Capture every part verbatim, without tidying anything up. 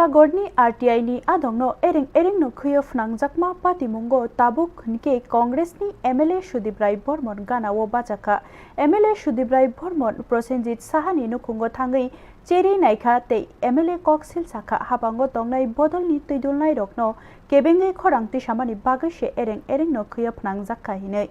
Gorni R T I ni adongno ereng erengno khwiyo phnangjakma patimungo tabuk hwnkhe Congress ni M L A Sudip Rai Bormon ganao bachakha. M L A Sudip Rai Bormon Prosenjit Saha ni nukhungo thangwi cheri naikha tei M L A kok silsakha habango tongnai bodolni twidulnairokno kebengwi khorang tisamani bagwi se ereng erengno khwiyo phnangjakha hinwi.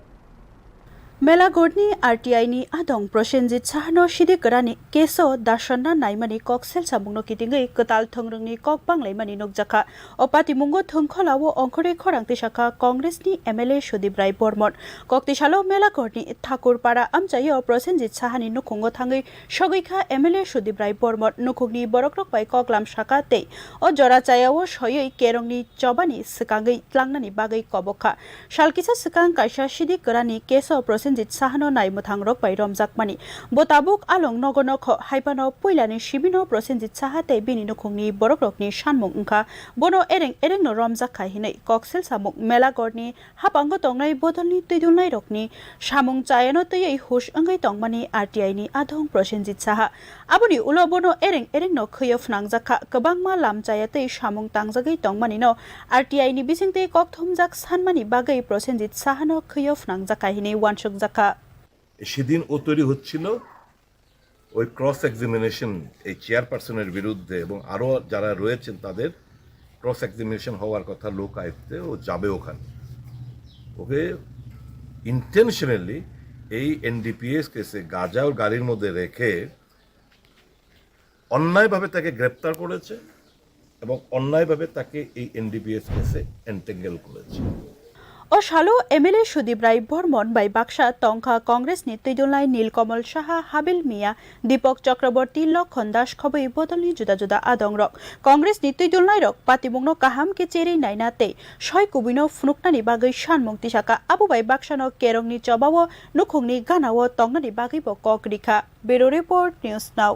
Melaghorni R T I ni adong Prosenjit Sahano sidik kwrani keso dasonna naimani kok selsamungno kitingwi kwtal thwngrwngni kok banglaimani nukjakha. O patimungo thwngkholao ongkhorwi khorang tisakha Congress ni M L A Sudip Rai Bormon. Kok tisalo Melaghorni Thakurpara amchaio Prosenjit Sahani nukhungo thangwi sogwikha M L A Sudip Rai Bormon nukhungni borokrok bai koklam saka tei o jora chayao soywi kerongni chobani swkangwi tlangnani bagwi kobokha. Sal kisa swkang kaisa sidik kwrani keso Prosenjit Sahano nai mwthangrok bai romjakmani. Bo tabuk along nogo nokho, haibano puilani sibino Prosenjit Saha tei bini nukhungni borokrokni sanmung wngkha. Bono ereng erengno romjakha hinwi kok selsamung Melaghorni hapango tongnai bodolni twidulnairokni samung chayano twiwi hush wngwi tongmani R T I ni adong Prosenjit Saha. Aboni ulo bono ereng erengno khwiyo phnangjakha, kwbangma lamchaya tei samung tangjagwi tongmanino R T I ni bisingtwi kokthumjak sanmani bagwi Prosenjit Sahano khwiyo phnangjakha hinwi uansukjakha. সেদিন ও তৈরি হচ্ছিল ওই cross examination এই চেয়ারপারসনের বিরুদ্ধে এবং আরও যারা রয়েছেন তাদের ক্রস এক্সামিনেশন হওয়ার কথা লোক আয়ত্তে, ও যাবে ওখানে। ওকে ইন্টেনশনালি এই এনডিপিএস কেসে গাঁজা ওর গাড়ির মধ্যে রেখে অন্যায়ভাবে তাকে গ্রেপ্তার করেছে এবং অন্যায়ভাবে তাকে এই এনডিপিএস কেসে এনটেঙ্গেল করেছে। O salo M L A Sudip Rai Bormon bai baksa tongkha Congress ni twidulnai Nilkamal Saha, Habil Mia, Deepak Chakraborty, Lokhon Das khobwi bodolni juda juda adongrok. Congress ni twidulnairok patimungno kaham khe cherwi naina tei soi kubuino phunuknani bagwi sanmung tisaka, abo bai baksano kerongni chobao nukhungni ganao tongnani bagwibo kok rikha. Bureau Report, News Now.